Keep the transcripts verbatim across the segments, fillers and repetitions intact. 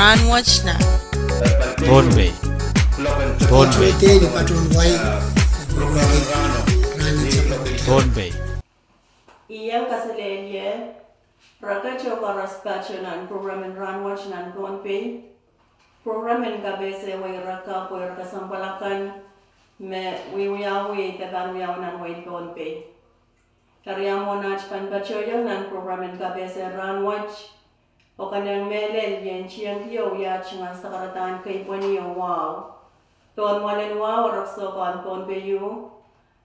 Rahnwet nan Pohnpei. Pohnpei. Pohnpei. Iang kaselehlie rehn kitail koaros patohwan nan prokram en Rahnwet nan Pohnpei. Prokram en kapehse wei rehn kak wei rehn kesempwal akan me wiawi de pahn wiawi nan wehin Pohnpei. Eri mwohn aht pahn patohwan nan prokram en kapehse rahnwet, oh ke men mehlel ien tiengki oh wiahda tungoal sakaradahn keipweni oh wahu. Pohn mwoalen wahu erekiso kan Pohnpei ieu,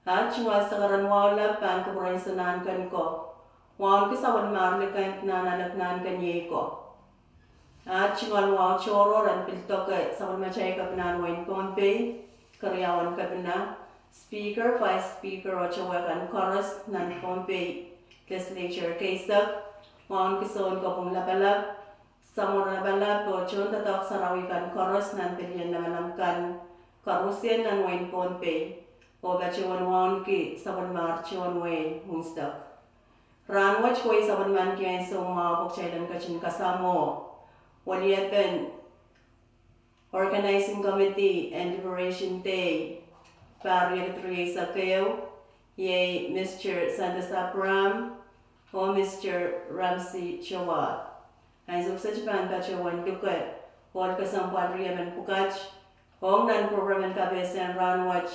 aht tungoal sakaradahn wahu lap pahn kupwuren Sanahnken ko. Waunki sapwellimar likend nan alap Nahnken iei ko. Aht tungoal wahu tohrohr en pil doke sapwellimatail kepinahn wehin Pohnpei, keriaun kepina, Speaker, Vice Speaker, oh towe kan koaros nan Pohnpei Legislature keisek, waunki Sounkopwung Lapalap, Samworo Lapalap, oh tohn doadoahk sarawi kan koaros nan pelien lamalam kan koaruhsie nan wehin Pohnpei, oh patohwan waunki sapwellimar tohn wehin unsek. Rahnwet wei sapwellimanki ansou mwahu pwe kitail en ketin kasamwo weliepen Organizing Committee en Liberation Day pahr riekid rieisek ehu, iei Mister Santos Abraham oh Mister Ramsey Joab. Ansou kiset pahn patohwan luke ohl kesempwal riemen pwukat ong nan prokram en kapehse en rahnwet.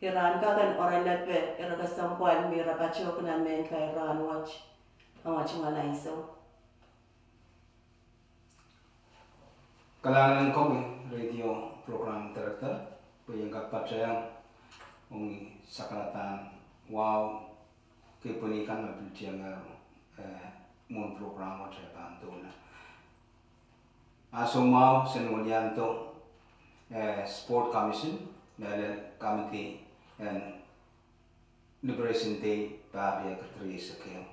Ira en kak en orelepe ira kesempwal me ira patohki nan mehn kair rahnwet. Amwail tungoal ansou. Kalahngan en komwi Radio Program Director, pwe ien kak patohwan ong sakaradahn wahu keipweni kan me pil tiengehr, eh, mwohn prokram wet pahn doula. Ahnsou mwahu sen weliandi, eh, Sport Commission, mehlel Committee en Liberation Day pahr riekid rieisek ehu.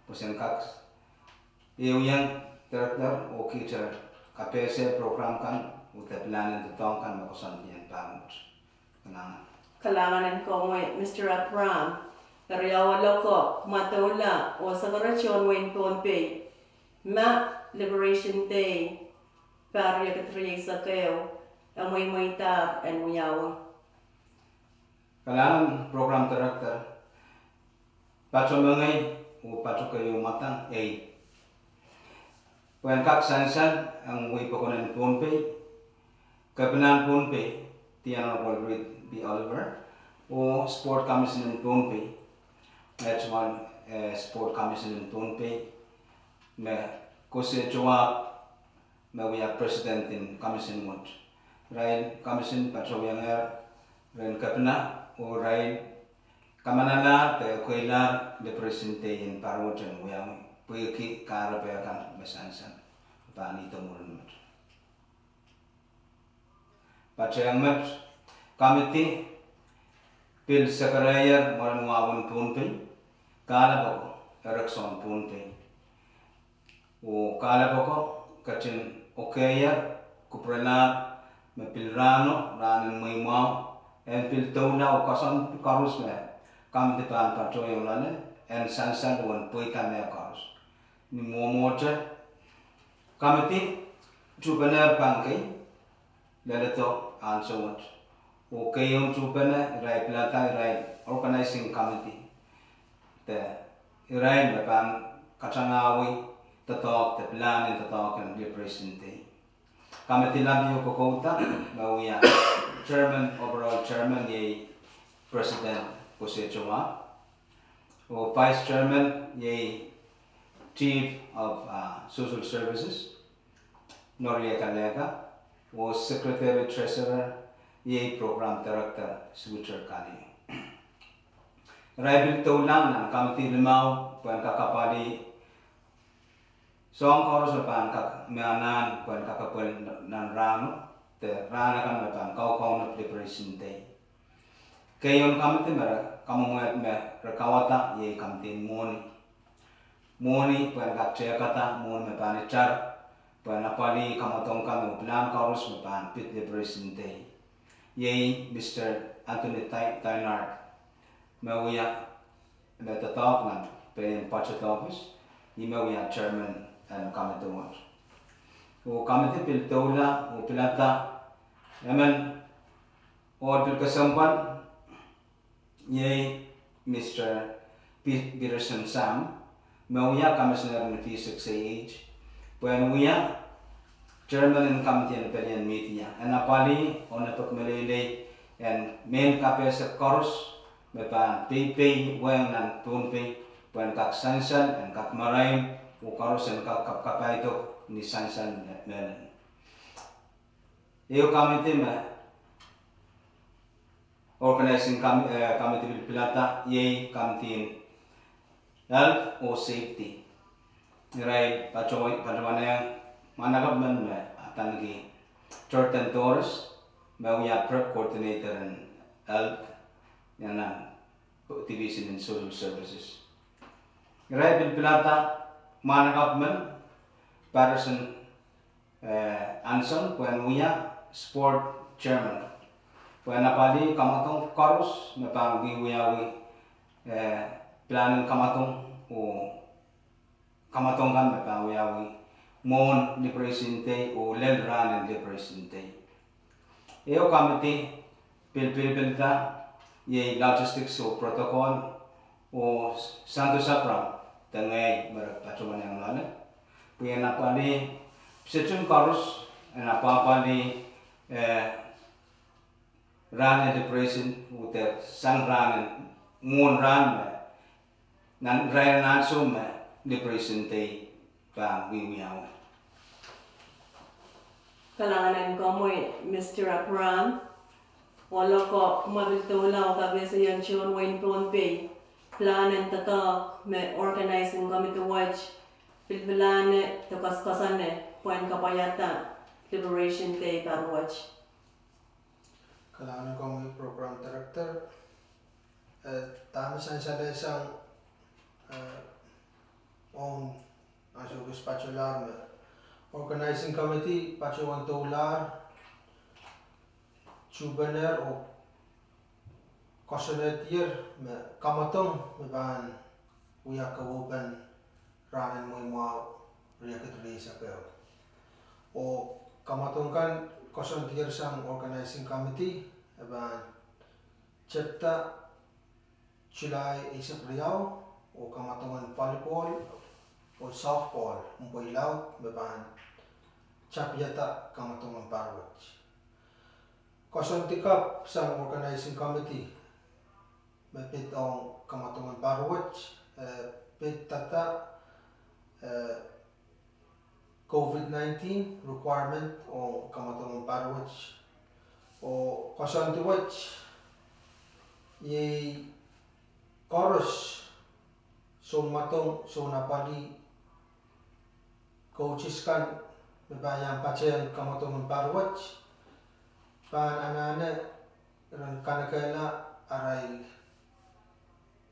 Pwe sen kak ehu iang Director oh kihte kapehse prokram kan, oh de pilahn en doadoahk kan me koasoandi en pahr wet. Kalahngan. Kalahngan en komwi, Mister Abraham. Eri awa loko, mwadoula oh sakaradahn wehin Pohnpei me Liberation Day pahr riekid rieisek ehu e mweimweidahr en wiawi. Kalahngan Program Director, patohwan mengei oh patohwan keieu mwadang ei pwehn kak sansal ong wehi pokon en Pohnpei, kepinahn Pohnpei, The Honorable Reed B. Oliver, oh Sport Commission en Pohnpei, eh, Sport Commission en Pohnpei, me Kose Joab, me wia President en Commission wet. Irail Commission patohwan wiahier rehn kepina oh irail kamanalahr de keilahr Liberation Day en pahr wet en wiawi pwehki kahrepe kan me sansal pahn ihte mwurin met. Patohwan met, committee pil sekrehier mwaren wahwen Pohnpei, kahlap oko, erekiso en Pohnpei. Oh kahlap oko ketin okeier, kupwuralahr me pil rahno, rahn en mweimwahu, en pil doula oh koasoandi koaros me committee pahn patohwan loale, en sansal oh en pweida mehkoaros. Ni mwomwohte, committee tuhpenehr pahn kei leledo ansou wet. Oh keieun tuhpene irail pilada irail organizing committee, de irail me pahn katangahwih doadoahk de pilahn en doadoahk en Liberation Day. Committee lap ieu kokouda me wia chairman, overall chairman iei President Kose Joab, oh vice chairman iei Chief of, uh, Social Services, Norie Kaleka, oh Secretary Treasurer iei Program Director Switcher Kali. Irail pil doula nan committee limau pwehn kak apwalih soahng koaros me pahn kak me anahn pwehn kak apwalih nan rahno, de rahn akan me pahn kaukaunop Liberation Day. Keieun committee me re kamwomwehd me re kauwada iei committee en mwohni. Mwohni pwehn kak tehkada mwohni me pahn itar pwehn apwalih kamwadong kan oh pilahn koaros me pahn pid Liberation Day. Iei Mister Anthony Tynard, me wia me doadoahk nan pein Budget Office, ih me wia chairman en committee wet. Oh committee pil doula oh pilada emen ohl pil kesempwal, iei Mister Pe-, Peterson Sam, me wia commissioner en V six A H, pwehn wia chairman en committee en pelien media. En apwalih oh nepek meleilei en mehn kapehse koaros me pahn peipei wehng nan Pohnpei, pwehn kak sansal, en kak marain, oh koaros en kak kapkapaido ni sansal me, me Ehu committee me organizing com-, eh, committee pil pilada, iei committee en health oh safety. Irail patohwan, patohwan iang mwahnakapw men me adaneki Jordan Torres, me wia prep coordinator en health, nan Division en Social Services. Irail pil pilada mwahnakapw men Patterson eh, Anson pwehn wia sport chairman. Pwehn apwalih kamwadong koaros me pahn wiewiawi, eh, pilahn en kamwadong oh kamwadong kan me pahn wiawi mwohn Liberation Day oh lel rahn en Liberation Day. Ehu committee pil, pil, pilda, iei logistics oh protocol oh Santo Sabram, de ngehi me re patohwan iang loale. Pwe en apwalih position koaros, en apwapwalih, eh, rahn en Liberation, oh de sang rahn en, mwohn rahn me, nan rahn en ansou me Liberation Day pahn wiewiawi. Kalahngan en komwi, Mister Abraham. Ohl oko me pil doula oh kapehse ieng tohn wehin Pohnpei, pilahn en doadoahk me organizing committee wet pil pilahne de koasoakoasoane pwehn kapwaiada Liberation Day pahr wet. Kalahngan en komwi, Program Director. Eh, dahme sansal sang, eh, ong ansou kis patohlahr me Organizing Committee patohwan doulahr, tuhpenehr oh koasoanehdier me kamwadong me pahn wia kawehwehpen rahn en Mweimwahu riekid rieisek ehu. Oh kamwadong kan koasoandier sang Organizing Committee, e pahn tepda July eisek riau, oh kamwadong en volleyball oh softball mpwei laud me pahn tapihada kamwadong en pahr wet. Koasoandi kapw sang Organizing Committee me pid ong kamwadong en pahr wet, eh, pid dahda, eh, COVID nineteen requirement ong kamwadong en pahr wet. Oh koasoandi wet, iei koaros, sounmwadong, sounapwalih, coaches kan me pahn iang patehng kamwadong en pahr wet, pahn anahne ren kanekehla arail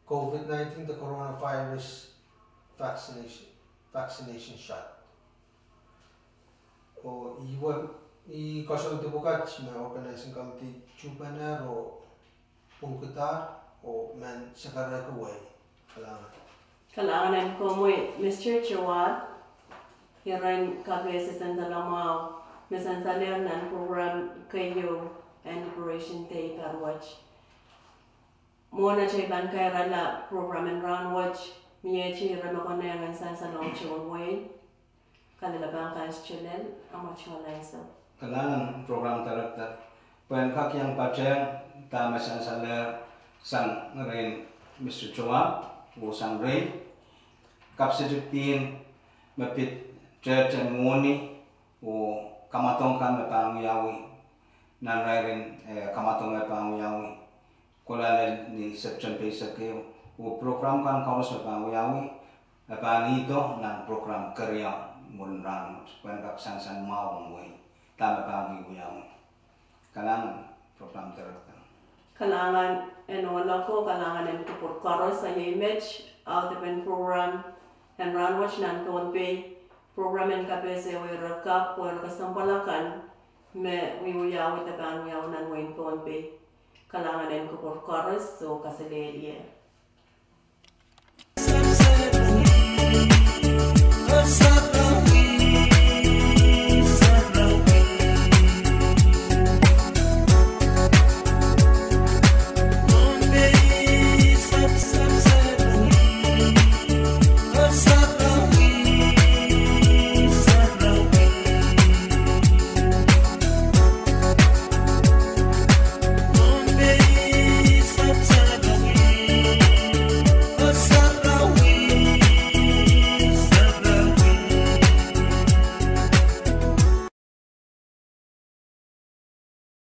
COVID nineteen de coronavirus vaccination, vaccination shot. Oh ih wet, ih koasoandi pwukat me Organizing Committee tuhpenehr oh pwungkidahr oh men sakarehki wehi. Kalahngan. Kalahngan en komwi, Mister Joab. Iren kapehse sansalamwahu me sansalehr nan program keieu en Liberation Day pahr wet. Mwohn atail pahn kairala program en rahn wet, miehte ire me konehng en sansal ong tohn wehi, kalelapak kan situlen amwatil ansou. Kalahngan Program Director, pwehn kak iang patehng dahme sansalehr sang rehn Mister Joab oh sang rehn kapsitikdien me pid tehte mwohni oh kamwadong kan me pahn wiawi nan irair en, eh, kamwadong me pahn wiawi kolahr lel ni September eisek ehu, oh program kan koaros me pahn wiawi, e pahn ihdo nan program keriau mwurin rahn wet, pwehn kak sansan mwahu ong wehi dahme pahn wiewiawi. Kalahngan Program Director. Kalahngan en ohl oko, kalahngan en kupwur koaros. Iei met audepen program en rahn wet nan Pohnpei, program en kapehse wehi rehn kapw, pwe kesempwal akan me wiewiawi de pahn wiawi nan wehin Pohnpei. Kalahngan en kupwur koaros oh kaselehlie.